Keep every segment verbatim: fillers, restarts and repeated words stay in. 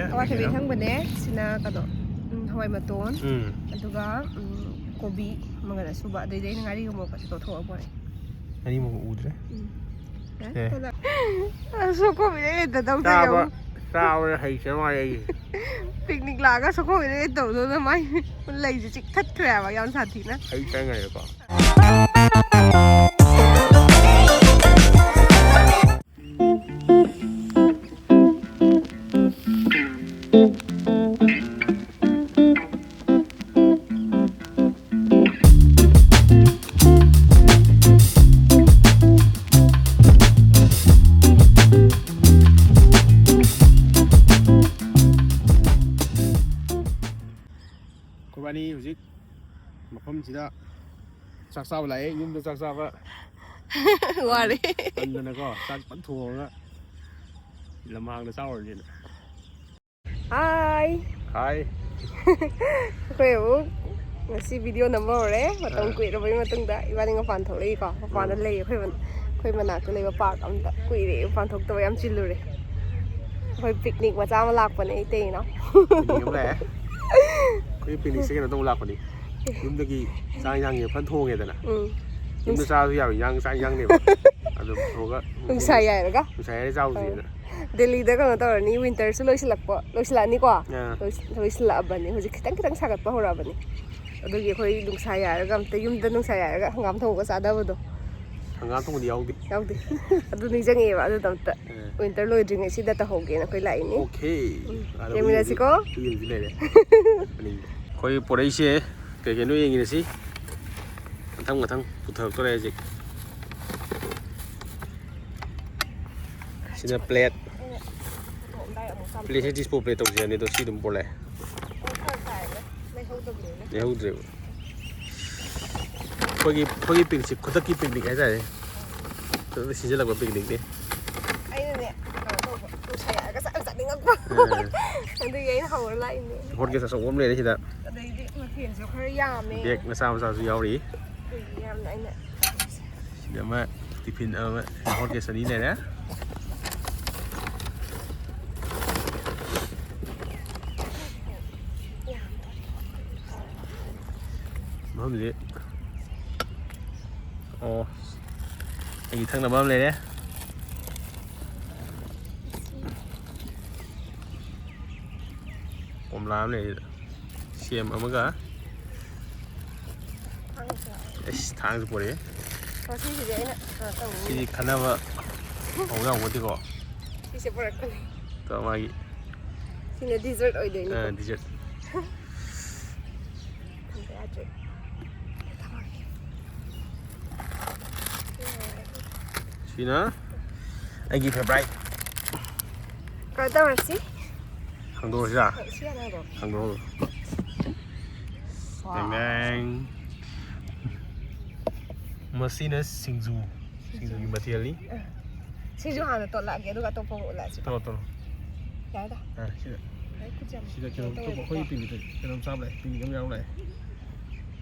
ꯍꯋꯥꯏ ꯊꯕꯤ ꯑꯁꯪꯕꯅꯦ꯫ ꯁꯤꯅ ꯀꯩꯅꯣ, ꯎꯝ, ꯍꯋꯥꯏ ꯃꯇꯣꯟ꯫ ꯎꯝ꯫ ꯑꯗꯨꯒ, ꯎꯝ, ꯀꯣꯕꯤ ꯃꯪꯒꯟ ꯑꯁꯨꯕ꯫ ꯑꯗꯩꯗꯤ ꯑꯩꯅ ꯉꯥꯔꯤꯒ ꯃꯣꯔꯣꯛꯀꯁꯦ ꯇꯣꯠꯊꯣꯛꯑꯒ ꯄꯣꯔꯛꯑꯦ꯫ ꯉꯥꯔꯤ ꯃꯣꯔꯣꯛ ꯎꯗ꯭ꯔꯦ꯫ ꯎꯝ꯫ ꯑꯦ꯫ ꯑꯁ, ꯁꯣꯛꯀꯣꯕꯤꯗ ꯍꯦꯛꯇ ꯇꯧꯗꯣꯏ ꯆꯥꯕ, ꯌꯦꯡꯉꯨ꯫ ꯆꯥꯕꯗ ꯍꯩꯇ꯭ꯔ ꯃꯥꯜꯂꯦ ꯑꯩꯁꯦ꯫ ꯄꯤꯛꯅꯤꯛ ꯂꯥꯛꯑꯒ ꯁꯣꯛꯀꯣꯕꯤꯗ ꯍꯦꯛꯇ ꯇꯧꯗꯧꯅ ꯃꯥꯏ ꯂꯩꯁꯦ ꯆꯤꯛꯊꯠꯈ꯭ꯔꯦꯕ ꯌꯥꯝ ꯁꯥꯊꯤꯅ꯫ ꯑꯩ ꯆꯪꯉꯦꯀꯣ꯫ ꯑꯩꯈꯣꯏꯕꯥꯅꯤ ꯍꯧꯖꯤꯛ ꯃꯐꯝꯁꯤꯗ ꯆꯥꯛ ꯆꯥꯕ ꯂꯥꯛꯑꯦ꯫ ꯌꯨꯝꯗ ꯆꯥꯛ ꯆꯥꯕ ꯋꯥꯔꯦ꯫ ꯇꯟꯗꯅꯀꯣ, ꯆꯥꯛ ꯐꯖꯅ ꯊꯣꯡꯉꯒ ꯂꯝꯍꯥꯡꯗ ꯆꯥꯎꯔꯁꯦꯅ꯫ ꯍꯥꯏ꯫ ꯍꯥꯏ꯫ ꯑꯩꯈꯣꯏ ꯑꯃꯨꯛ ꯉꯁꯤ ꯚꯤꯗꯤꯑꯣ ꯅꯝꯕ ꯍꯧꯔꯦ꯫ ꯃꯇꯝ ꯑꯥ꯫ ꯀꯨꯏꯔꯕꯩ ꯃꯇꯨꯡꯗ ꯏꯕꯥꯅꯤ ꯃꯄꯥꯟ ꯊꯣꯛꯂꯛꯏꯀꯣ꯫ ꯃꯄꯥꯟꯗ ꯎꯝ꯫ ꯂꯩ ꯑꯩꯈꯣꯏ ꯃꯟ-, ꯑꯩꯈꯣꯏ ꯃꯅꯥꯛꯇ ꯂꯩꯕ ꯄꯥꯔꯛ ꯑꯝꯗ꯫ ꯀꯨꯏꯔꯦ ꯃꯄꯥꯟ ꯊꯣꯛꯇꯕ, ꯌꯥꯝ ꯆꯤꯜꯂꯨꯔꯦ꯫ ꯑꯩꯈꯣꯏ ꯄꯤꯛꯅꯤꯛ ꯃꯆꯥ ꯑꯃ ꯂꯥꯛꯄꯅꯦ, ꯏꯇꯩ ꯏꯅꯥꯎ꯫ ꯄꯤꯛꯅꯤꯛ ꯑꯃ ꯂꯥꯛꯑꯦ꯫ ꯑꯩꯈꯣꯏ ꯄꯤꯛꯅꯤꯛꯁꯦ ꯀꯩꯅꯣ ꯇꯧꯕ ꯂꯥꯛꯄꯅꯤ꯫ ꯌꯨꯝꯗꯒꯤ ꯆꯥꯛ ꯏꯟꯁꯥꯡꯁꯦ ꯐꯖꯅ ꯊꯣꯡꯉꯦꯗꯅ꯫ ꯎꯝ꯫ ꯌꯨꯝꯗ ꯆꯥꯔꯁꯨ ꯌꯥꯕ ꯏꯟꯁꯥꯡ, ꯆꯥꯛ ꯏꯟꯁꯥꯡꯅꯦꯕ꯫ ꯑꯗꯨꯝ ꯊꯣꯡꯉꯒ ꯅꯨꯡꯁꯥ ꯌꯥꯏꯔꯒ? ꯅꯨꯡꯁꯥ ꯌꯥꯏꯔ ꯆꯥꯎꯁꯦꯅ꯫ ꯑꯥ꯫ ꯗꯦꯜꯂꯤꯗ ꯀꯩꯅꯣ ꯇꯧꯔꯅꯤ, ꯋꯤꯟꯇꯔꯁꯨ ꯂꯣꯏꯁꯤꯜꯂꯛꯄ, ꯂꯣꯏꯁꯤꯜꯂꯛꯑꯅꯤꯀꯣ? ꯑꯥ꯫ ꯂꯣꯏꯁꯤ-, ꯂꯣꯏꯁꯤꯜꯂꯛꯑꯕꯅꯤ꯫ ꯍꯧꯖꯤꯛ ꯈꯤꯇꯪ ꯈꯤꯇꯪ ꯁꯥꯒꯠꯄ ꯍꯧꯔꯛꯑꯕꯅꯤ꯫ ꯑꯗꯨꯒꯤ ꯑꯩꯈꯣꯏ ꯅꯨꯡꯁꯥ ꯌꯥꯏꯔꯒ ꯑꯝꯇ, ꯌꯨꯝꯗ ꯅꯨꯡꯁꯥ ꯌꯥꯏꯔꯒ ꯍꯪꯒꯥꯝ ꯊꯣꯡꯕꯒ ꯆꯥꯗꯕꯗꯣ꯫ ꯍꯪꯒꯥꯝ ꯊꯣꯡꯕꯗꯤ ꯌꯥꯎꯗꯦ꯫ ꯌꯥꯎꯗꯦ꯫ ꯑꯗꯨ ꯅꯤꯡꯁꯤꯡꯉꯛꯑꯦꯕ, ꯑꯗꯨꯗ ꯑꯝꯇ꯫ ꯑꯥ꯫ ꯋꯤꯟꯇꯔ ꯂꯣꯏꯗ꯭ꯔꯤꯉꯩꯁꯤꯗ ꯇꯧꯍꯧꯒꯦꯅ ꯑꯩꯈꯣꯏ ꯂꯥꯛꯏꯅꯤ꯫ ꯑꯣꯀꯦ꯫ ꯎꯝ꯫ ꯑꯗ ꯌꯦꯡꯃꯤꯟꯅꯁꯤꯀꯣ꯫ ꯍꯨꯏ ꯑꯃꯁꯨ ꯂꯩꯔꯦ꯫ ꯑꯅꯤꯡꯕ꯫ ꯑꯩꯈꯣꯏ ꯄꯣꯔꯛꯏꯁꯦ ꯀꯩ ꯀꯩꯅꯣ ꯌꯦꯡꯉꯤꯅꯦ ꯁꯤ꯫ ꯃꯊꯪ ꯃꯊꯪ ꯄꯨꯊꯔꯛꯇꯣꯔꯦ ꯍꯧꯖꯤꯛ꯫ ꯁꯤꯅ ꯄ꯭ꯂꯦꯠ꯫ ꯄ꯭ꯂꯦꯠꯁꯦ ꯗꯤꯁꯄꯣ ꯄ꯭ꯂꯦꯠ ꯇꯧꯁꯦ ꯍꯥꯏꯕꯅꯤ, ꯑꯗꯣ ꯁꯤ ꯑꯗꯨꯝ ꯄꯣꯔꯛꯑꯦ꯫ ꯂꯩꯍꯧꯗ꯭ꯔꯦꯕ꯫ ꯑꯩꯈꯣꯏꯒꯤ, ꯑꯩꯈꯣꯏꯒꯤ ꯄꯤꯛꯁꯤ ꯈꯨꯗꯛꯀꯤ ꯄꯤꯛꯅꯤꯛ ꯍꯥꯏꯇꯥꯔꯦ꯫ ꯈꯨꯗꯛꯇ ꯁꯤꯟꯖꯜꯂꯛꯄ ꯄꯤꯛꯅꯤꯛꯅꯤ꯫ ꯑꯩꯅꯅꯦ, ꯀꯩꯅꯣ ꯇꯧꯕ, ꯅꯨꯡꯁꯥ ꯌꯥꯏꯔꯒ ꯆꯥꯛ ꯌꯥꯝ ꯆꯥꯅꯤꯡꯉꯛꯄ꯫ ꯑꯥ꯫ ꯑꯗꯨꯒꯤ ꯑꯩꯅ ꯍꯧꯔ ꯂꯥꯛꯏꯅꯦ꯫ ꯍꯣꯠ ꯀꯦꯁ ꯑꯆꯧꯕ ꯑꯃ ꯂꯩꯔꯦ ꯁꯤꯗ꯫ ꯑꯗꯩꯗꯤ ꯃꯊꯦꯜꯁꯨ ꯈꯔ ꯌꯥꯝꯃꯦ꯫ ꯕꯦꯒ ꯃꯆꯥ ꯃꯆꯥꯁꯨ ꯌꯥꯎꯔꯤ꯫ ꯑꯗꯨꯒꯤ ꯌꯥꯝꯅ ꯑꯩꯅ ꯁꯤꯗ ꯑꯃ ꯇꯤꯐꯤꯟ ꯑꯃ, ꯍꯣꯠ ꯀꯦꯁ ꯑꯅꯤ ꯂꯩꯔꯦ꯫ ꯃꯐꯝꯁꯤ, ꯑꯣ, ꯑꯩꯒꯤ ꯊꯛꯅꯕ ꯑꯃ ꯂꯩꯔꯦ꯫ ꯀꯣꯝꯂꯥ ꯑꯃ ꯂꯩꯔꯦ꯫ ꯁꯦꯝ ꯑꯃꯒ꯫ ꯑꯩꯁ, ꯊꯥꯡꯁꯨ ꯄꯣꯔꯛꯑꯦ꯫ ꯉꯁꯤꯁꯤꯗꯤ ꯑꯩꯅ ꯀꯩꯅꯣ ꯇꯧꯅꯤꯡꯉꯤ꯫ ꯁꯤꯗꯤ ꯈꯟꯅꯕ ꯍꯧ ꯌꯥꯎ ꯄꯣꯠꯇꯦꯀꯣ꯫ ꯁꯤꯁꯦ ꯄꯨꯔꯛꯄꯅꯦ꯫ ꯇꯣ ꯃꯥꯒꯤ ꯁꯤꯅ dessert ꯑꯣꯏꯗꯣꯏꯅꯤ꯫ ꯑ, dessert꯫ ꯊꯝꯕ ꯌꯥꯗ꯭ꯔꯦ꯫ ꯁꯤꯅ ꯑꯩꯒꯤ favourite꯫ ꯀꯩꯅꯣ ꯇꯧꯔꯁꯤ꯫ ꯍꯥꯡꯗꯣꯛꯑꯁꯤꯔꯥ? ꯁꯤ ꯍꯥꯟꯅ ꯍꯥꯡꯗꯣꯛꯑꯣ꯫ ꯍꯥꯡꯗꯣꯛꯑꯣ꯫ ꯗꯦꯡ ꯗꯦꯡ꯫ ꯃꯁꯤꯅ ꯁꯤꯡꯖꯨ꯫ ꯁꯤꯡꯖꯨꯒꯤ ꯃꯊꯦꯜꯅꯤ꯫ ꯁꯤꯁꯨ ꯍꯥꯟꯅ ꯇꯣꯠꯂꯛꯑꯒꯦ, ꯑꯗꯨꯒ ꯑꯇꯣꯞꯄ ꯑꯃꯨꯛ ꯎꯠꯂꯛꯑꯁꯤ꯫ ꯇꯣꯠꯂꯣ, ꯇꯣꯠꯂꯣ꯫ ꯌꯥꯔꯦꯗ꯫ ꯑ, ꯁꯤꯗ꯫ ꯑꯩ ꯈꯨꯠꯁꯦ ꯌꯥꯝ ꯁꯤꯗ ꯀꯩꯅꯣ ꯀꯩꯅꯣ ꯑꯇꯣꯞꯄ ꯇꯧꯋꯦꯕꯀꯣ꯫ ꯑꯩꯈꯣꯏꯒꯤ picnic ꯀꯩꯅꯣꯝ ꯆꯥꯕ ꯂꯥꯛꯑꯦ꯫ Picnic ꯑꯃ ꯌꯥꯎꯔ ꯂꯥꯛꯑꯦ꯫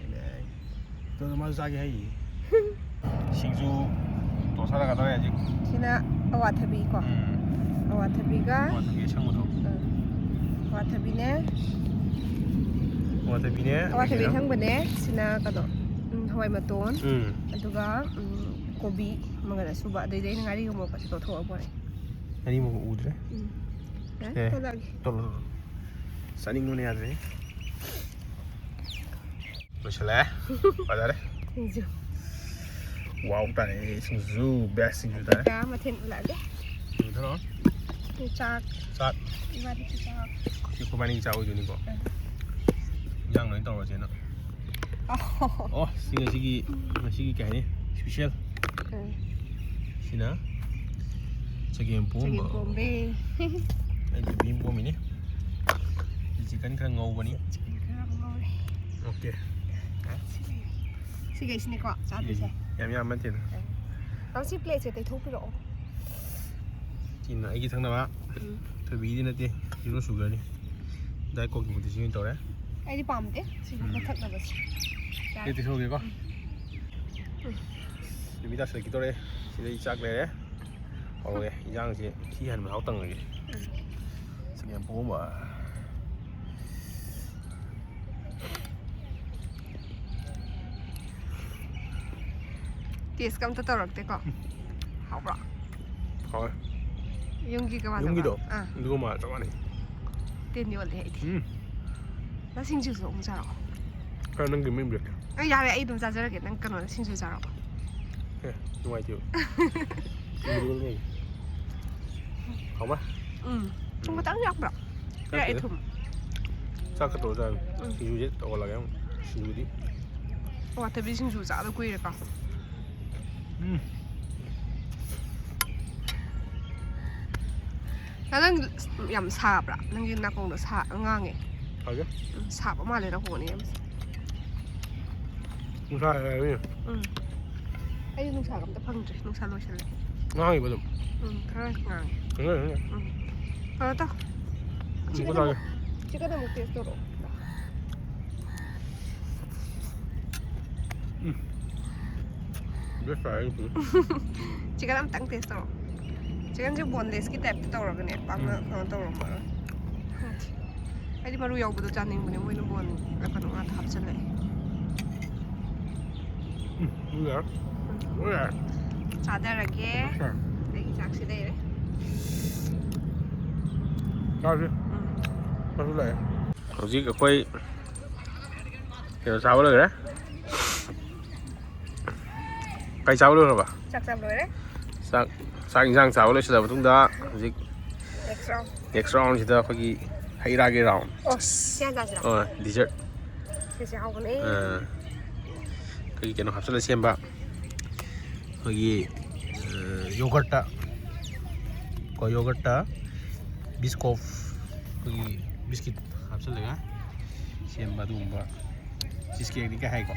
ꯑꯗꯨꯅ ꯃꯥꯁꯨ ꯆꯥꯒꯦ ꯍꯥꯏꯌꯦ꯫ ꯁꯤꯡꯖꯨ ꯇꯣꯠꯁꯜꯂꯛꯀꯗꯧꯔꯦ ꯍꯧꯖꯤꯛ꯫ ꯁꯤꯅ ꯑꯋꯥꯊꯕꯤ ꯀꯣ꯫ ꯎꯝ꯫ ꯑꯋꯥꯊꯕꯤꯒ ꯑꯋꯥꯊꯕꯤ ꯑꯁꯪꯕꯗꯣ꯫ ꯑ, ꯑꯋꯥꯊꯕꯤꯅꯦ꯫ ꯑꯋꯥꯊꯕꯤꯅꯦ꯫ ꯑꯋꯥꯊꯕꯤ ꯑꯁꯪꯕꯅꯦ꯫ ꯁꯤꯅ ꯀꯩꯅꯣ, ꯎꯝ, ꯍꯋꯥꯏ ꯃꯇꯣꯟ꯫ ꯎꯝ꯫ ꯑꯗꯨꯒ, ꯎꯝ, ꯀꯣꯕꯤ ꯃꯪꯒꯟ ꯑꯁꯨꯕ꯫ ꯑꯗꯩꯗꯤ ꯑꯩꯅ ꯉꯥꯔꯤꯒ ꯃꯣꯔꯣꯛꯀꯁꯦ ꯇꯣꯠꯊꯣꯛꯑ ꯄꯣꯔꯛꯑꯦ꯫ ꯉꯥꯔꯤ ꯃꯣꯔꯣꯛ ꯎꯗ꯭ꯔꯦ꯫ ꯎꯝ꯫ ꯌꯥꯔꯦ, ꯑꯦ, ꯇꯣꯠꯂꯛꯑꯒꯦ꯫ ꯇꯣꯠꯂꯣ, ꯇꯣꯠꯂꯣ꯫ ꯆꯥꯅꯤꯡꯕꯅ ꯌꯥꯗ꯭ꯔꯦ꯫ ꯂꯣꯏꯁꯤꯜꯂꯦ꯫ ꯐꯖꯔꯦ꯫ ꯁꯤꯡꯖꯨ꯫ Wow ꯇꯥꯔꯦ꯫ ꯁꯤꯡꯖꯨ, best ꯁꯤꯡꯖꯨ ꯇꯥꯔꯦ꯫ ꯑꯗꯨꯒ ꯃꯊꯦꯜ ꯎꯠꯂꯛꯑꯒꯦ꯫ ꯁꯤꯡꯖꯨ ꯊꯛꯑꯣ꯫ ꯆꯥꯛ꯫ ꯆꯥꯛ꯫ ꯏꯕꯥꯅꯤꯒꯤ ꯆꯥꯛ꯫ ꯁꯤ ꯑꯩꯈꯣꯏꯕꯥꯅꯤꯒꯤ ꯆꯥꯛ ꯑꯣꯏꯗꯣꯏꯅꯤꯀꯣ꯫ ꯑ꯫ ꯏꯟꯖꯥꯡ ꯂꯣꯏ ꯇꯧꯔꯁꯦꯅ꯫ ꯑꯣ꯫ ꯑꯣ, ꯁꯤ ꯉꯁꯤꯒꯤ, ꯉꯁꯤꯒꯤ ꯀꯩ ꯍꯥꯏꯅꯤ? Special꯫ ꯎꯝ꯫ ꯁꯤꯅ ꯆꯒꯦꯝ ꯄꯣꯝꯕ꯫ ꯆꯒꯦꯝ ꯄꯣꯝꯕ꯫ ꯑꯩ ꯆꯒꯦꯝ ꯄꯣꯝꯃꯤꯅꯤ꯫ ꯆꯤꯛꯀꯟ ꯈꯔ ꯉꯧꯕꯅꯤ꯫ ꯆꯤꯛꯀꯟ ꯈꯔ ꯉꯧꯔꯦ꯫ ꯑꯣꯀꯦ꯫ ꯁꯤꯒꯩ-, ꯁꯤꯒꯩꯁꯤꯅꯦꯀꯣ ꯆꯥꯗꯣꯏꯁꯦ? ꯌꯥꯝ ꯌꯥꯝꯕ ꯅꯠꯇꯦꯗ꯫ ꯑꯪ꯫ ꯑꯪ, ꯁꯤ plateꯁꯦ ꯇꯩꯊꯣꯛꯄꯤꯔꯛꯑꯣ꯫ ꯁꯤꯅ ꯑꯩꯒꯤ ꯊꯛꯅꯕ꯫ ꯎꯝ꯫ ꯊꯣꯏꯕꯤꯒꯤꯗꯤ ꯅꯠꯇꯦ, zero sugarꯅꯤ꯫ Diet Cokeꯀꯤ ꯃꯍꯨꯠꯇ ꯁꯤ ꯑꯣꯏꯅ ꯇꯧꯔꯦ꯫ ꯑꯩꯗꯤ ꯄꯥꯝꯗꯦ ꯁꯤꯒꯨꯝꯕ ꯎꯝ꯫ ꯊꯛꯅꯕꯁꯦ꯫ ꯌꯥꯔꯦ꯫ ꯑꯩ ꯇꯩꯊꯣꯛꯑꯒꯦꯀꯣ꯫ ꯎꯝ꯫ ꯅꯨꯃꯤꯠ ꯇꯥꯁꯤꯜꯂꯛꯈꯤꯗꯧꯔꯦ꯫ ꯁꯤꯗꯩ ꯆꯥꯛ ꯂꯩꯔꯦ꯫ ꯍꯧꯔꯒꯦ꯫ ꯏꯟꯖꯥꯡꯁꯦ ꯁꯤ ꯍꯥꯟꯅ ꯃꯍꯥꯎ ꯇꯪꯉꯒꯦ꯫ ꯎꯝ꯫ ꯆꯒꯦꯝ ꯄꯣꯝꯕ꯫ ꯇꯦꯁꯀ ꯑꯝꯇ ꯇꯧꯔꯛꯇꯦꯀꯣ? ꯍꯥꯎꯕ꯭ꯔꯣ? ꯍꯥꯎꯋꯦ꯫ ꯌꯨꯝꯒꯤ ꯀꯃꯥꯟ ꯌꯨꯝꯒꯤꯗꯣ ꯑꯥ꯫ ꯑꯗꯨꯒ ꯃꯥ ꯆꯞ ꯃꯥꯟꯅꯩ꯫ ꯇꯤꯟ ꯌꯣꯠꯂꯦ ꯑꯩꯗꯤ꯫ ꯎꯝ꯫ ꯅꯪ ꯁꯤꯡꯖꯨꯁꯨ ꯑꯃꯨꯛ ꯆꯥꯔꯛꯑꯣ꯫ ꯈꯔ ꯅꯪꯒꯤ ꯃꯤꯡ ꯄꯤꯔꯛꯀꯦ꯫ ꯑꯦ, ꯌꯥꯔꯦ, ꯑꯩ ꯑꯗꯨꯝ ꯆꯥꯖꯔꯒꯦ꯫ ꯅꯪ ꯀꯩꯅꯣꯗ ꯁꯤꯡꯖꯨ ꯆꯥꯔꯛꯑꯣ꯫ ꯑꯦ, ꯅꯨꯡꯉꯥꯏꯇꯦꯕ꯫ ꯏꯟꯗꯤꯒꯣ ꯂꯩ꯫ ꯍꯥꯎꯕ? ꯎꯝ꯫ ꯊꯨꯝ ꯈꯤꯇꯪ ꯌꯥꯛꯄ꯭ꯔꯥ? ꯌꯥꯛꯑꯦ ꯌꯥꯛꯇꯦꯗ꯫ ꯊꯨꯝ꯫ ꯆꯥꯛꯀ ꯇꯧꯔ ꯆꯥꯔꯅꯤ꯫ ꯎꯝ꯫ ꯁꯤꯡꯖꯨꯁꯦ ꯇꯧꯍꯜꯂꯒꯦ ꯑꯃꯨꯛ꯫ ꯁꯤꯡꯖꯨꯗꯤ꯫ ꯑꯋꯥꯊꯕꯤ ꯁꯤꯡꯖꯨ ꯆꯥꯗ ꯀꯨꯏꯔꯦꯀꯣ꯫ ꯎꯝ꯫ ꯅꯪ ꯌꯥꯝ ꯁꯥꯕ꯭ꯔꯥ? ꯅꯪꯒꯤ ꯅꯥꯀꯣꯡꯗꯣ ꯁꯥ-, ꯉꯥꯡꯉꯦ꯫ ꯐꯒꯦ? ꯎꯝ, ꯁꯥꯕ ꯃꯥꯜꯂꯦ ꯅꯥꯀꯣꯡꯅꯦ ꯌꯥꯝ꯫ ꯅꯨꯡꯁꯥ ꯌꯥꯏꯔꯦ꯫ ꯎꯝ꯫ ꯑꯩ ꯅꯨꯡꯁꯥꯒ ꯑꯝꯇ ꯐꯪꯗ꯭ꯔꯤ꯫ ꯅꯨꯡꯁꯥ ꯂꯣꯏꯁꯤꯜꯂꯦ꯫ ꯉꯥꯡꯉꯤꯕ ꯑꯗꯨꯝ꯫ ꯎꯝ, ꯈꯔ ꯉꯥꯡꯉꯦ꯫ ꯉꯥꯡꯉꯦ, ꯉꯥꯡꯉꯦ꯫ ꯎꯝ꯫ ꯀꯩꯅꯣ ꯇꯧ꯫ ꯑꯃꯨꯛꯀ ꯆꯤꯛꯀꯟ ꯆꯥꯒꯦ꯫ ꯑꯃꯨꯛ, ꯆꯤꯛꯀꯟ ꯑꯃꯨꯛ ꯇꯦꯁ ꯇꯧꯔꯛꯑꯣ꯫ ꯎꯝ꯫ ꯕꯦꯁ ꯇꯥꯔꯦ ꯑꯩꯒꯤ꯫ ꯆꯤꯛꯀꯟ ꯑꯝꯇꯪ ꯇꯦꯁ ꯇꯧꯔꯛꯑꯣ꯫ ꯆꯤꯛꯀꯟꯁꯦ ꯕꯣꯟꯂꯦꯁꯀꯤ ꯇꯥꯏꯞꯇ ꯇꯧꯔꯒꯅꯦ, ꯄꯥꯛꯅ ꯎꯝ꯫ ꯀꯩꯅꯣ ꯇꯧꯔꯝꯃꯔꯣꯏ꯫ ꯈꯪꯗꯦ꯫ ꯑꯩꯗꯤ ꯃꯔꯨ ꯌꯥꯎꯕꯗꯣ ꯆꯥꯅꯤꯡꯕꯅꯦ, ꯃꯣꯏꯅ ꯕꯣꯟ, ꯀꯩꯅꯣ ꯉꯥꯛꯇ ꯍꯥꯞꯆꯤꯜꯂꯛꯑꯦ꯫ ꯎꯝ, ꯑꯗꯨ ꯌꯥꯔꯦ꯫ ꯑꯗꯨ ꯌꯥꯔꯦ꯫ ꯆꯥꯊꯔꯒꯦ꯫ ꯕꯦꯁ ꯇꯥꯔꯦ꯫ ꯑꯩꯒꯤ ꯆꯥꯛꯁꯤ ꯂꯩꯔꯦ꯫ ꯆꯥꯁꯤ꯫ ꯎꯝ꯫ ꯆꯥꯁꯤ ꯂꯥꯛꯑꯦ꯫ ꯍꯧꯖꯤꯛ ꯑꯩꯈꯣꯏ ꯀꯩꯅꯣ ꯆꯥꯕ ꯂꯣꯏꯈ꯭ꯔꯦ꯫ ꯀꯩ ꯆꯥꯕ ꯂꯣꯏꯈ꯭ꯔꯕ? ꯆꯥꯛ ꯆꯥꯕ ꯂꯣꯏꯔꯦ꯫ ꯆꯥꯛ, ꯆꯥꯛ ꯏꯟꯁꯥꯡ ꯆꯥꯕ ꯂꯣꯏꯁꯤꯜꯂꯕ ꯃꯇꯨꯡꯗ ꯍꯧꯖꯤꯛ Next round꯫ Next round ꯁꯤꯗ ꯑꯩꯈꯣꯏꯒꯤ ꯍꯩ ꯔꯥꯒꯤ round꯫ ꯑꯣ, ꯁꯤ ꯍꯥꯟꯅ ꯆꯥꯁꯤꯔꯣ? ꯑꯣ, dessert꯫ ꯁꯤꯁꯦ ꯍꯥꯎꯕꯅꯦ꯫ ꯑꯥ, ꯑꯩꯈꯣꯏꯒꯤ ꯀꯩꯅꯣ ꯍꯥꯞꯆꯤꯜꯂ ꯁꯦꯝꯕ꯫ ꯑꯩꯈꯣꯏꯒꯤ, ꯑ, yogurtꯇ ꯀꯣ, yogurtꯇ Biscoff, ꯑꯩꯈꯣꯏꯒꯤ biscuit ꯍꯥꯞꯆꯤꯜꯂꯒ ꯁꯦꯝꯕ ꯑꯗꯨꯒꯨꯝꯕ cheese cakeꯅꯤ ꯀꯥꯏ ꯍꯥꯏꯀꯣ꯫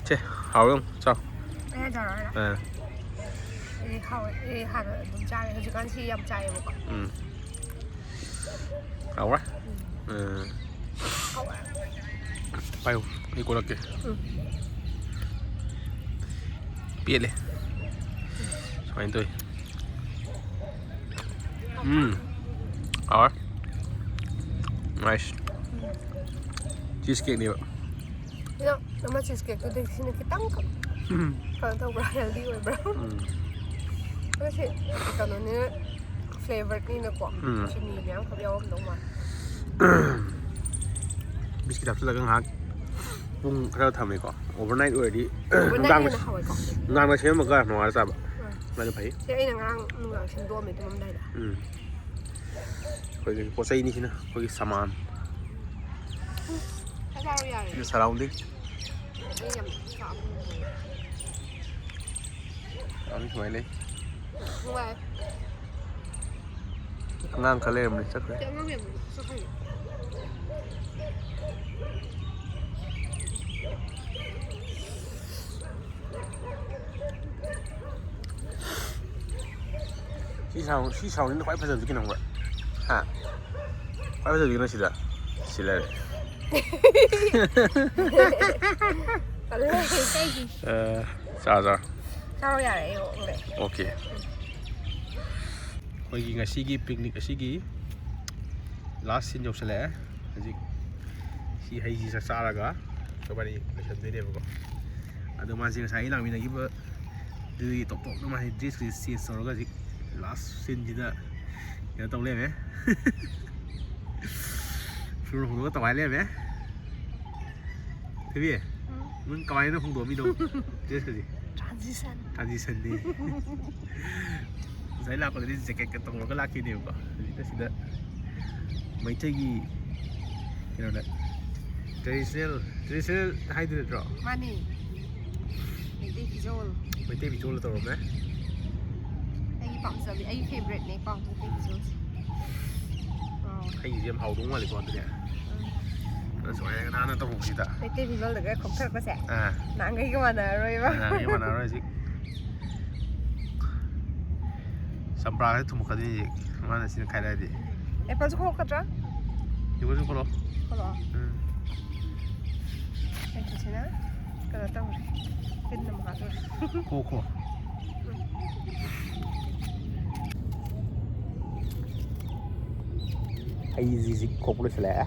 ꯁꯦ, ꯍꯥꯎꯔꯣ, ꯆꯥꯎ꯫ ꯑꯩ ꯍꯥꯟꯅ ꯆꯥꯔꯣ ꯍꯥꯏꯔꯣ? ꯑꯥ, ꯑꯩ ꯍꯥꯎꯋꯦ꯫ ꯑꯩ ꯍꯥꯟꯅ ꯑꯗꯨꯝ ꯆꯥꯔꯦ꯫ ꯍꯧꯖꯤꯛꯀꯥꯟ ꯁꯤ ꯌꯥꯝ ꯆꯥꯏꯌꯦꯕꯀꯣ꯫ ꯎꯝ꯫ ꯍꯥꯎꯕ꯭ꯔꯥ? ꯎꯝ꯫ ꯍꯥꯎꯋꯦ꯫ ꯄꯥꯏꯌꯨ, ꯑꯩ ꯀꯣꯠꯂꯛꯀꯦ꯫ ꯎꯝ꯫ ꯄꯦꯠꯂꯦ꯫ ꯁꯨꯃꯥꯏꯅ ꯇꯧꯋꯤ꯫ ꯎꯝ꯫ ꯍꯥꯎꯔꯦ꯫ Nice꯫ Cheese cakeꯅꯦꯕ꯫ ꯑꯗꯣ ꯑꯃ cheese cakeꯇꯨꯗꯩ ꯁꯤꯅ ꯈꯤꯇꯪ ꯈꯛ ꯀꯩꯅꯣ ꯇꯧꯕ꯭ꯔꯥ, ꯍꯦꯜꯗꯤ ꯑꯣꯏꯕ꯭ꯔꯥ? ꯎꯝ꯫ ꯑꯗꯣ ꯁꯤ ꯀꯩꯅꯣꯅꯤꯅ, ꯐ꯭ꯂꯦꯕꯔꯅꯤꯅꯀꯣ, ꯎꯝ꯫ ꯆꯤꯅꯤ ꯃꯌꯥꯝ ꯈꯛ ꯌꯥꯎꯔꯝꯗꯧ ꯃꯥꯜꯂꯦ꯫ ꯕꯤꯁꯀꯤꯠ ꯍꯥꯞꯆꯤꯜꯂꯒ ꯉꯥꯏꯍꯥꯛ ꯄꯨꯡ ꯈꯔ ꯊꯝꯃꯦꯀꯣ꯫ ꯑꯣꯚꯔꯅꯥꯏꯠ ꯑꯣꯏꯔꯗꯤ ꯑꯣꯚꯔꯅꯥꯏꯠ ꯅꯨꯡꯗꯥꯡꯗ, ꯍꯦꯟꯅ ꯍꯥꯎꯋꯦꯀꯣ꯫ ꯅꯨꯡꯗꯥꯡꯗ ꯁꯦꯝꯃꯒ ꯅꯣꯡꯉꯥꯜꯂ ꯆꯥꯕ꯫ ꯎꯝ꯫ ꯑꯗꯨꯅ ꯐꯩ꯫ ꯁꯤ ꯑꯩꯅ ꯉꯔꯥꯡ ꯅꯨꯡꯗꯥꯡ ꯁꯦꯝꯗꯣꯛꯑꯝꯃꯦ ꯇꯨꯝꯃꯝꯗꯥꯏꯗ꯫ ꯎꯝ꯫ ꯑꯩꯈꯣꯏꯒꯤ ꯄꯣꯠ ꯆꯩꯅꯤ ꯁꯤꯅ, ꯑꯩꯈꯣꯏꯒꯤ ꯁꯥꯃꯥꯟ꯫ ꯆꯥꯔꯣ ꯌꯥꯔꯦ꯫ ꯁꯤꯅ ꯁꯔꯥꯎꯟꯗꯤꯡ꯫ ꯑꯩ ꯌꯥꯝ ꯆꯥꯕ ꯉꯝꯗꯦ꯫ ꯁꯔꯥꯎꯟꯗꯤꯡ ꯁꯨꯃꯥꯏꯅ ꯂꯩ꯫ ꯅꯨꯡꯉꯥꯏ꯫ ꯑꯉꯥꯡ ꯈꯔ ꯂꯩꯔꯝꯕꯅꯤ, ꯆꯠꯈ꯭ꯔꯦ꯫ ꯁꯤ ꯑꯉꯥꯡ ꯌꯥꯝ ꯆꯠꯈ꯭ꯔꯦ꯫ ꯁꯤ ꯁꯥꯎꯟ, ꯁꯤ ꯁꯥꯎꯟꯁꯤꯅ ꯈ꯭ꯋꯥꯏ ꯐꯖꯕꯁꯤ ꯀꯩꯅꯣ ꯈꯪꯕ꯭ꯔꯥ? ꯍꯥ? ꯈ꯭ꯋꯥꯏ ꯐꯖꯕꯁꯤ ꯀꯩꯅꯣ ꯁꯤꯗ? ꯁꯤ ꯂꯩꯔꯦ꯫ ꯇꯜꯂꯦ, ꯀꯩꯒꯤ? ꯑ, ꯆꯥ, ꯆꯥ꯫ ꯆꯥꯔꯣ ꯌꯥꯔꯦ, ꯑꯩ ꯑꯣꯛꯂꯦ꯫ ꯑꯣꯀꯦ꯫ ꯑꯩꯈꯣꯏꯒꯤ ꯉꯁꯤꯒꯤ ꯄꯤꯛꯅꯤꯛ ꯑꯁꯤꯒꯤ ꯂꯥꯁ ꯁꯤꯟ ꯌꯧꯁꯜꯂꯛꯑꯦ꯫ ꯍꯧꯖꯤꯛ ꯁꯤ ꯍꯩꯁꯤ ꯆꯥꯛ ꯆꯥꯔꯒ ꯑꯩꯈꯣꯏꯕꯥꯅꯤ ꯂꯣꯏꯁꯟꯗꯣꯏꯅꯦꯕꯀꯣ꯫ ꯑꯗꯣ ꯃꯥꯁꯦ ꯉꯁꯥꯏ ꯑꯩ ꯂꯥꯛꯃꯤꯟꯅꯈꯤꯕ ꯑꯗꯨꯒꯤ ꯇꯣꯞ ꯇꯣꯞꯅ ꯃꯥꯁꯦ ꯗ꯭ꯔꯦꯁꯀꯁꯦ ꯆꯦꯟꯖ ꯇꯧꯔꯒ ꯍꯧꯖꯤꯛ ꯂꯥꯁ ꯁꯤꯟꯁꯤꯗ ꯀꯩꯅꯣ ꯇꯧ ꯂꯩꯔꯝꯃꯦ꯫ ꯐꯤꯔꯣꯜ ꯍꯣꯡꯗꯣꯛꯑꯒ ꯇꯧꯈꯥꯏ ꯂꯩꯔꯝꯃꯦ꯫ ꯊꯣꯏꯕꯤ, ꯎꯝ꯫ ꯅꯪ ꯀꯃꯥꯏꯅ ꯍꯣꯡꯗꯣꯛꯑꯝꯃꯤꯅꯣ? ꯗ꯭ꯔꯦꯁꯀꯁꯦ? ꯇ꯭ꯔꯥꯟꯖꯤꯁꯟ꯫ ꯇ꯭ꯔꯥꯟꯖꯤꯁꯟꯅꯤ꯫ ꯉꯁꯥꯏ ꯂꯥꯛꯄꯗꯗꯤ ꯖꯦꯀꯦꯠꯀ ꯇꯧꯔꯒ ꯂꯥꯛꯈꯤꯅꯦꯕꯀꯣ꯫ ꯍꯧꯖꯤꯛꯅ ꯁꯤꯗ ꯃꯩꯇꯩꯒꯤ ꯀꯩꯅꯣꯗ, ꯇ꯭ꯔꯦꯗꯤꯁꯅꯦꯜ, ꯇ꯭ꯔꯦꯗꯤꯁꯅꯦꯜ ꯍꯥꯏꯗꯣꯏ ꯅꯠꯇ꯭ꯔꯣ? ꯃꯥꯅꯤ꯫ ꯃꯩꯇꯩ ꯐꯤꯖꯣꯜ꯫ ꯃꯩꯇꯩ ꯐꯤꯖꯣꯜꯗ ꯇꯧꯔꯝꯃꯦ꯫ ꯑꯩꯒꯤ ꯄꯥꯝꯖꯕꯤ, ꯑꯩꯒꯤ ꯐꯦꯕꯔꯦꯠꯅꯦꯀꯣ, ꯃꯩꯇꯩ ꯐꯤꯖꯣꯜꯁꯦ꯫ ꯋꯥꯎ꯫ ꯍꯩꯁꯦ ꯌꯥꯝ ꯍꯥꯎꯗꯧ ꯃꯥꯜꯂꯦꯀꯣ ꯑꯗꯨꯗꯤ꯫ ꯎꯝ꯫ ꯑꯗꯣ ꯁꯨꯃꯥꯏꯅ ꯅꯥꯟꯅ ꯇꯧꯍꯧꯕꯁꯤꯗ꯫ ꯃꯩꯇꯩ ꯐꯤꯖꯣꯜꯗꯒ ꯈꯣꯝꯊꯔꯛꯄꯁꯦ? ꯑꯥ꯫ ꯅꯍꯥꯟꯈꯩꯒ ꯃꯥꯟꯅꯔꯔꯣꯏꯕ꯫ ꯅꯍꯥꯟꯈꯩꯒ ꯃꯥꯟꯅꯔꯔꯣꯏ ꯍꯧꯖꯤꯛ꯫ ꯆꯝꯄ꯭ꯔꯥꯒꯁꯦ ꯊꯨꯝꯃꯛꯀꯗꯣꯏꯅꯤ ꯍꯧꯖꯤꯛ꯫ ꯃꯥꯅ ꯁꯤꯅ ꯈꯥꯏꯔꯛꯑꯗꯤ꯫ ꯑꯦꯄꯜꯁꯨ ꯈꯣꯛꯀꯗ꯭ꯔꯥ? ꯑꯦꯄꯜꯁꯨ ꯈꯣꯛꯂꯣ꯫ ꯈꯣꯛꯂꯣ? ꯎꯝ꯫ ꯑꯩꯈꯣꯏꯁꯤꯅ ꯀꯩꯅꯣ ꯇꯧꯔꯦ꯫ ꯄꯤꯟ ꯑꯃ ꯍꯥꯞꯄꯨꯔꯦ꯫ ꯈꯣ, ꯈꯣ꯫ ꯍꯩꯁꯤ ꯍꯧꯖꯤꯛ ꯈꯣꯛꯄ ꯂꯣꯏꯁꯤꯜꯂꯛꯑꯦ꯫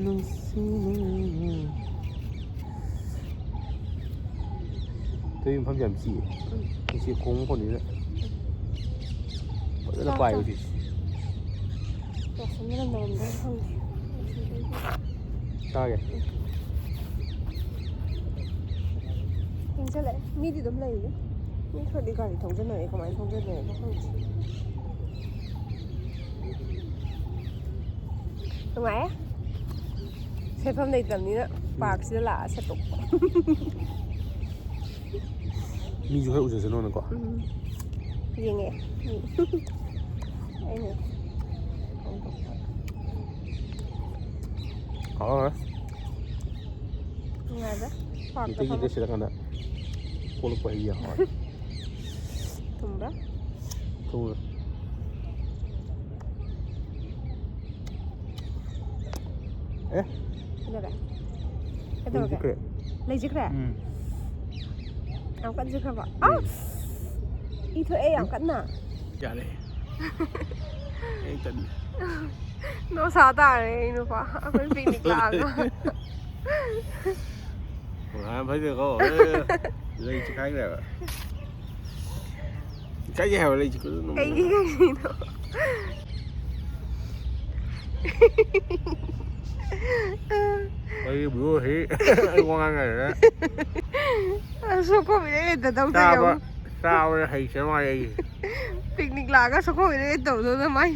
ꯅꯨꯡꯁꯤ ꯇꯨꯏ ꯃꯐꯝꯁꯦ ꯌꯥꯝ ꯆꯤꯛꯑꯦ꯫ ꯎꯆꯦꯛ ꯈꯣꯡꯕ ꯃꯈꯣꯟꯅꯤꯅ꯫ ꯐꯖꯅ ꯄꯥꯏ ꯍꯧꯖꯤꯛ꯫ ꯌꯥꯁꯟꯅꯔꯝꯗꯕꯅꯤꯅ ꯈꯪꯗꯦ꯫ ꯆꯥꯒꯦ꯫ ꯊꯦꯡꯖꯜꯂꯛꯑꯦ꯫ ꯃꯤꯗꯤ ꯑꯗꯨꯝ ꯂꯩꯔꯤ꯫ ꯃꯤ ꯈꯔꯗꯤ ꯒꯥꯔꯤ ꯊꯧꯖꯟꯅꯔꯦ꯫ ꯀꯃꯥꯏꯅ ꯊꯧꯖꯟꯅꯔꯤꯅꯣ ꯈꯪꯗꯦ꯫ ꯅꯨꯡꯉꯥꯏꯌꯦ꯫ ꯁꯦꯠꯐꯝ ꯂꯩꯇꯕꯅꯤꯅ ꯄꯥꯔꯛꯁꯤꯗ ꯂꯥꯛꯑ ꯁꯦꯠꯇꯣꯛꯄ꯫ ꯃꯤꯁꯨ ꯈꯔ ꯎꯖꯁꯅꯣꯅꯀꯣ꯫ ꯎꯝ꯫ ꯌꯦꯡꯉꯦ꯫ ꯃꯤ꯫ ꯑꯩꯅ ꯍꯥꯎꯔꯦ꯫ ꯅꯨꯡꯉꯥꯏꯕ꯭ꯔꯥ? ꯄꯥꯔꯛꯇ ꯃꯤꯇꯩꯒꯤ ꯐꯝꯕ꯫ ꯗ꯭ꯔꯦꯁ ꯁꯦꯠꯂꯀꯥꯟꯗ ꯄꯣꯛꯂꯛꯄ ꯍꯩ ꯌꯥꯝ ꯍꯥꯎꯋꯦ꯫ ꯊꯨꯝꯕ꯭ꯔꯥ? ꯊꯨꯝꯃꯦ꯫ ꯑꯦ? ꯀꯩꯗꯧꯔꯦ? ꯀꯩꯗꯧꯔꯒꯦ? ꯂꯩꯖꯈ꯭ꯔꯦ꯫ ꯂꯩꯖꯈ꯭ꯔꯦ? ꯎꯝ꯫ ꯌꯥꯝ ꯀꯟꯅ ꯆꯤꯛꯈ꯭ꯔꯕ? ꯎꯝ꯫ ꯑꯁ! ꯏ ꯊꯣꯛꯑꯦ ꯌꯥꯝ ꯀꯟꯅ꯫ ꯌꯥꯔꯦ꯫ ꯑꯩ ꯇꯟꯅꯦ꯫ ꯗꯣꯁꯥ ꯇꯥꯔꯦ ꯑꯩ ꯅꯨꯄꯥ꯫ ꯑꯩꯈꯣꯏ ꯄꯤꯛꯅꯤꯛ ꯂꯥꯛꯑꯒ꯫ ꯉꯍꯥꯟ ꯐꯩꯗꯀꯣ꯫ ꯑꯦ, ꯂꯩ ꯆꯤꯛꯈꯥꯏꯈ꯭ꯔꯦꯕ꯫ ꯏꯀꯥꯏꯖꯩ ꯍꯥꯏꯕ ꯂꯩ ꯆꯤꯛꯄꯗꯨ ꯅꯣꯡꯃ꯫ ꯀꯩꯒꯤ ꯀꯩꯒꯤꯅꯣ? ꯑꯩ ꯕ꯭ꯔꯣ ꯁꯤ ꯑꯩ ꯋꯥ ꯉꯥꯡ ꯉꯥꯏꯔꯦ꯫ ꯑꯁ, ꯁꯣꯛꯄ ꯃꯤꯅ ꯍꯦꯛꯇ ꯇꯧꯗꯣꯏ ꯆꯥꯕ, ꯌꯥꯎ꯫ ꯆꯥꯕꯗ ꯍꯩꯇ꯭ꯔ ꯃꯥꯜꯂꯦ ꯑꯩꯁꯦ꯫ ꯄꯤꯛꯅꯤꯛ ꯂꯥꯛꯑꯒ ꯁꯣꯛꯄ ꯃꯤꯅ ꯍꯦꯛꯇ ꯇꯧꯗꯧꯅ ꯃꯥꯏ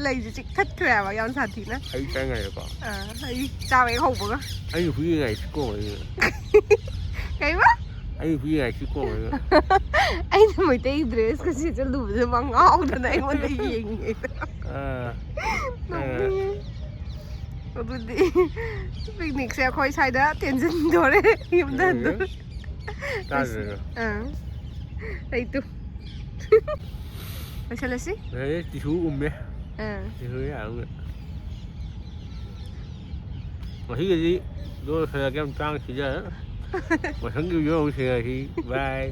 ꯂꯩꯁꯦ ꯆꯤꯛꯊꯠꯈ꯭ꯔꯦ ꯍꯥꯏꯕ ꯌꯥꯝ ꯁꯥꯊꯤꯅ꯫ ꯑꯩ ꯆꯥꯏ ꯉꯥꯏꯔꯦꯀꯣ꯫ ꯑꯥ, ꯑꯩ ꯆꯥꯕ ꯍꯦꯛ ꯍꯧꯕꯒ꯫ ꯑꯩ ꯍꯨꯏ ꯉꯥꯏ ꯆꯤꯛꯄ ꯍꯧꯔꯛꯏꯅꯦ꯫ ꯀꯩꯕ? ꯑꯩ ꯍꯨꯏ ꯉꯥꯏ ꯆꯤꯛꯄ ꯍꯧꯔꯛꯏꯅꯦ꯫ ꯑꯩꯅ ꯃꯩꯇꯩ ꯗ꯭ꯔꯦꯁꯀ ꯁꯦꯠꯆꯜꯂꯨꯕꯗ ꯃꯥ ꯉꯥꯎꯗꯅ ꯑꯩꯉꯣꯟꯗ ꯌꯦꯡꯉꯦ꯫ ꯑꯥ꯫ ꯅꯣꯛꯅꯤꯡꯉꯦ꯫ ꯑꯗꯨꯗꯤ ꯄꯤꯛꯅꯤꯛꯁꯦ ꯑꯩꯈꯣꯏ ꯁ꯭ꯋꯥꯏꯗ ꯇꯦꯟꯁꯤꯟꯗꯣꯔꯦ꯫ ꯌꯨꯝꯗ ꯎꯝ꯫ ꯍꯟꯗꯣꯔꯦ꯫ ꯆꯥꯗ꯭ꯔꯁꯨ꯫ ꯑꯥ꯫ ꯂꯩꯇꯨ꯫ ꯂꯣꯏꯁꯜꯂꯁꯤ꯫ ꯂꯩ, ꯇꯤꯁꯨ ꯎꯝꯃꯦ꯫ ꯑꯥ꯫ ꯇꯤꯁꯨ ꯌꯥꯝꯅ꯫ ꯉꯁꯤꯒꯤꯗꯤ ꯂꯣꯏꯁꯜꯂꯒꯦ, ꯌꯥꯝ ꯇꯥꯡ ꯁꯤꯗ꯫ ꯃꯊꯪꯒꯤ video ꯑꯃꯨꯛ ꯊꯦꯡꯅꯁꯤ꯫ Bye꯫